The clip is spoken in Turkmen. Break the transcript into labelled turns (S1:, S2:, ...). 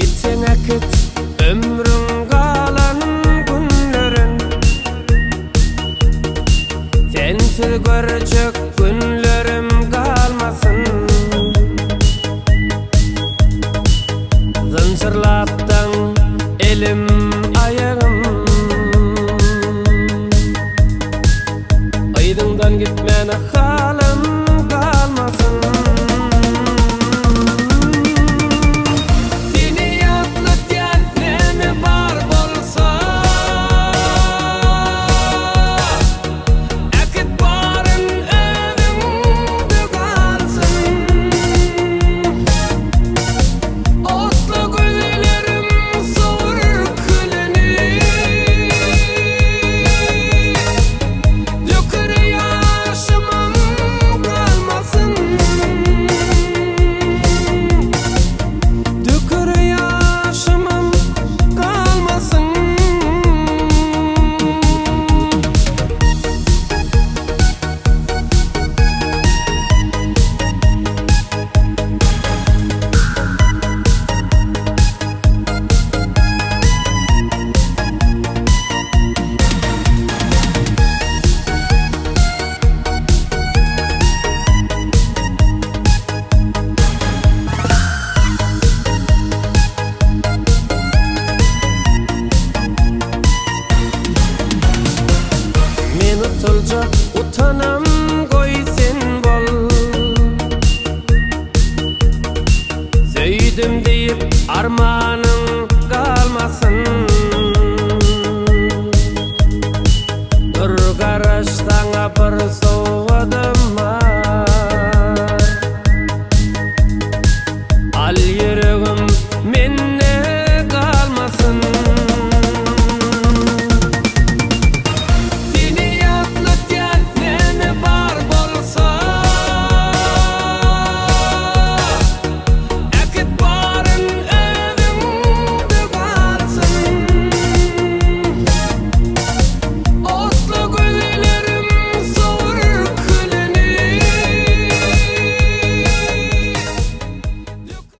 S1: Gitseň äkit ömrüň galan günlerin. Sensiz görjek günlerim galmasyn. Zynjyrlapdyň elim aýagym. Yzyňdan gitmäne halym galmasyn. Seni ýatlatýan näme bar bolsa. Äkit baryn özüňde galsyn. Otly gözlerim sowur külüni. Döker ýaşymam galmasyn. Döker ýaşymam galmasyn. Men utuljak utanam goý sen bol. Söýdüm diýip armanyň galmasyn. Dur garaş saňa bir.